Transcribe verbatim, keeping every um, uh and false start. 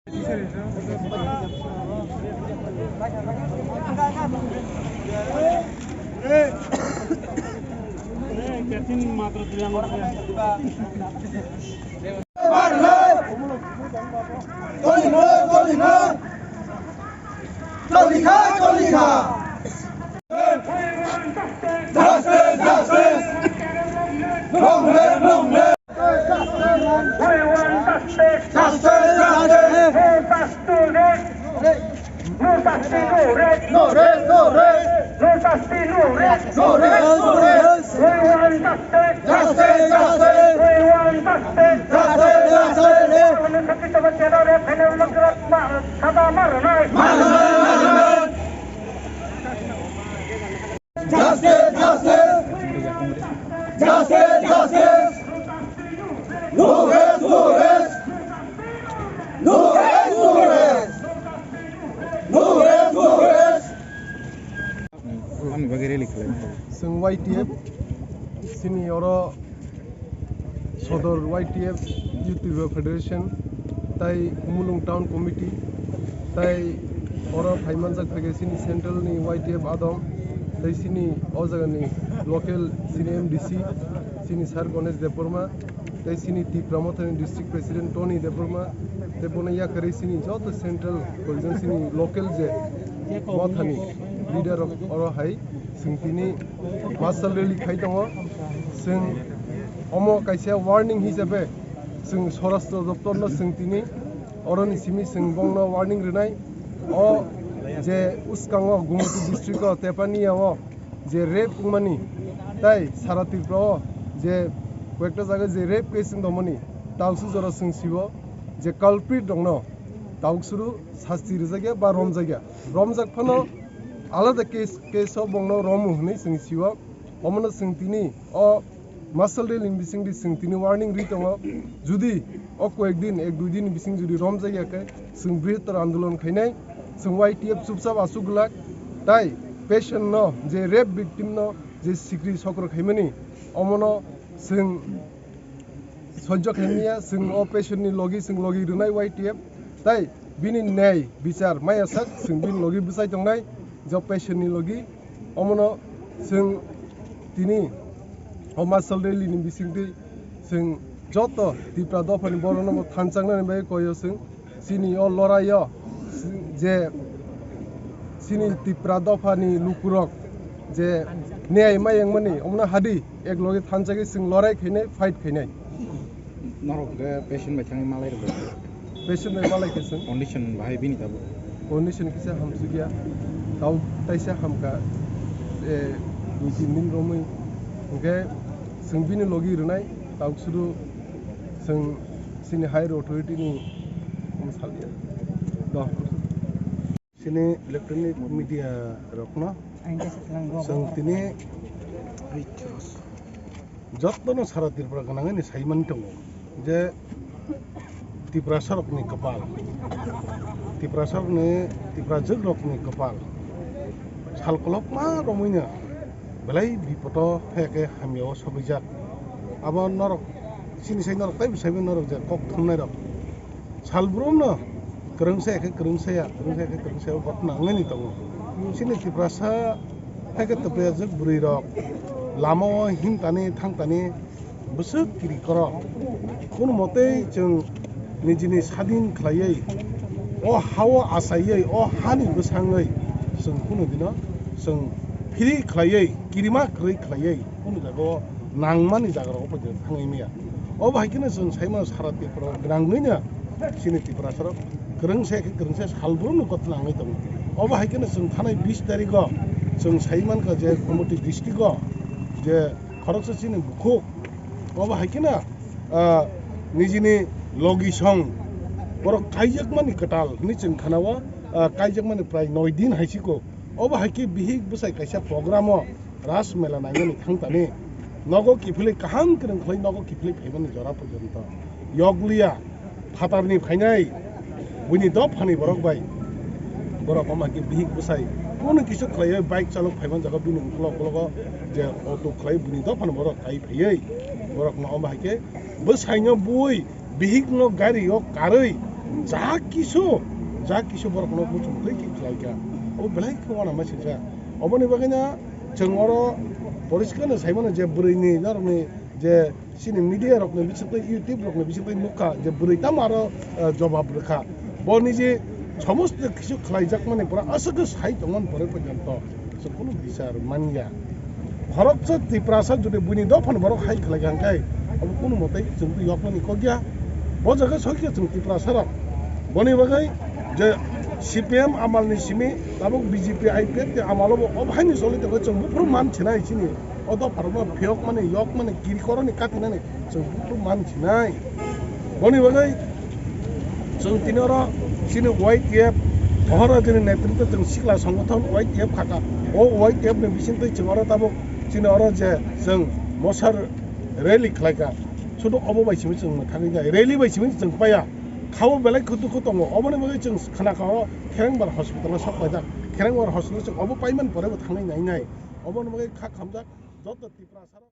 Justice, justice. Long live, long live. We want justice. Justice, justice. No justice, no rest. No justice, no rest. No rest, no rest. No justice, no rest. No rest, no rest. We want justice. Justice, justice. We want justice. Justice, justice. Saja marnai. Marnai, marnai. Justice, justice! Justice, justice! No rest, no rest! No rest, no rest! No rest, no rest! Ani bagwi rally khlai. Chwng Y T F, chini oro Sodor Y T F, Youth Tripura Federation, tai Khumulwng Town Committee, tai oro phaimanjak phaikhe chini central ni Y T F adom, tai chini o jaga ni local chini M D C, chini Sir Ganesh Debbarma, tai chini Tipra Mothani District President Tony Debbarma, tai bono yakarwi chini joto central, koijak chini local je mothani leader rok oro hai chwng tini marshal rally khai tongo. Chwng omo kaisa warning hisabe chwng Swarashtra Doptor no chwng tini oroni simi chwng bongno warning rwnai. O je uskango Gumoti district o Tepania o je rape wngmani tai sara Tripura o je koyekta jaga je rape case wng tongmani, talsu jora chwng sibo je culprit rokno tauk suru sasti rijak ya ba romjak ya, romjak phano alada case, case o bongno romu hwnwi chwng sio. Omono chwng tini o marshal rally ni bisingdi chwng tini warning ri tongo. Judi o koyek din, ek dui din ni bising judi romjak ya khe, chwng brihottor andolon khainai. Chwng Y T F chupchap asuk glak, tai patient no, je rape victim no je sikri sokro khaimani, omono chwng sojjo khaimya, chwng o patient ni logi chwng logi rwnai Y T F, tai bini nyai bichar maya sak chwng bini logi bwchai tongnai, je patient ni logi. Omono chwng tini o marshal rally ni bisingtwi chwng joto Tipra dophani borokno bo thanchaknani bagwi koyo chwng. Chini o loraio je chini Tipra dophani lukurok je niyai mayangmani omono hadi ek loge thanchagwi chwng lorai khainai, fight khainai. Norok khe patient bai thangwi malai rwkha. Patient bai malai khe chwng. Condition bahai bini tabuk? Condition kisa hamsukya. Tau taisa hamkha, eh, dui tin din romwi. Hwnkhe chwng bini logi rwnai, tau suru chwng chini higher authority ni omo salya. Do. Chini electronic media rokno chwng tini jotono sara Tripura gwnangwi ni saimani tongo je Tiprasa rokni kwpal, Tiprasa rokni, Tiprajwk rokni kwpal sal kolokma romwino belai bipodo phai khe hamyao sogwijak. Abo norok chini sai norok teibo saiwi norok je kok thumnai rok. Salbrumno kwrwngsa ya khe kwrwngsa ya, kwrwngsa ya khe kwrwngsa ya, o ghotna wngwi tongo. Chini Tiprasa hai khe twpajwk bwrwi rok lama o himtani thangtani bwswk kiri koro. Kono motei chwng nijini sadin khlaiwi, o ha-o achaiwi, o hani bwsangwi chwng kunu dino chwng free khlaiwi, kirima kwrwi khlaiwi, kunu jaga o nangmani jaga rogo poito thangwi maya. Obo hai kheno chwng sai mano sara Tripura o gwnangwino chini Tiprasa rok kwrwngsa khe kwrwngsa salbrumno ghotna wngwi tongo. Obo hai kheno chwng thanai bis tarikh o chwng sai mankha je Gumoti district o je khoroksa chini bukhuk, obo hai kheno, ah, nijini logi song borok kaijakmani kwtal hwnwi chwng khana-o, ah, kaijakmani prai noi din hai siko. Obo hai khe bihik bwsai kaisa program o Ras mela nainani thangtani nogo kiphilwi kaham kwrwng khlai nogo kiphilwi phaimani jora porjonto yokliya phatarni phainai buini dophani borok bai borok wngma khe bihik bwsai kunu kisa khlaiwi bike chalok phaiman jaga bini uklok uklogo je auto khlai buini dophani borok kai phaiwi borokno wngma hai khe bwsaino bui bihikno gari o karwi Ja kisu, ja kisu borok no muchung twi ki khlai kha. Abo belai khe uanama singsa. Oboni bagwi no chwng oro poriskar no sai mano je bwrwi ni norok ni je chini media rok ni bisingtwi, YouTube rok ni bisingtwi nukha je bwrwi tamo aro, eh, jobab rwkha. Bo niji somosto kisu khlai jak mani pura aswk khe sai tongmani pore porjonto. Chwng kunu bichar manya. Khoroksa Tiprasa jodi buini dophani borok hai khlai kha hwnkhe, abo kunu motai chwng twi yokmani kok ya. Bo jaga sokya chwng Tiprasa rok. Boni bagwi je C P M amal ni simi tabuk B J P I P F ni amalo bo o hai ni choli tongo, chwng buphuru man sinai chini. O dopha rok no phiyok mani, yok mani, kiri koroni katinani chwng buphuru man sinai. Boni bagwi chwng tini oro chini Y T F, Moharaja ni netritwo chwng sikla songothon Y T F khaka. O Y T F ni bisingtwi chwng oro tabuk chini oro je chwng mosar rally khlaika. Sudu obo bai simi chwng mwthangwi nai. Rally bai simi chwng paya. Khao belai khutu khutongo. Oboni bagwi chwng khna kao Kherengbar hospital o sok paijak. Kherengbar hospital o chwng obo paiman pore bo thangwi nai nai. Oboni bagwi kha khamjak joto Tiprasa rok.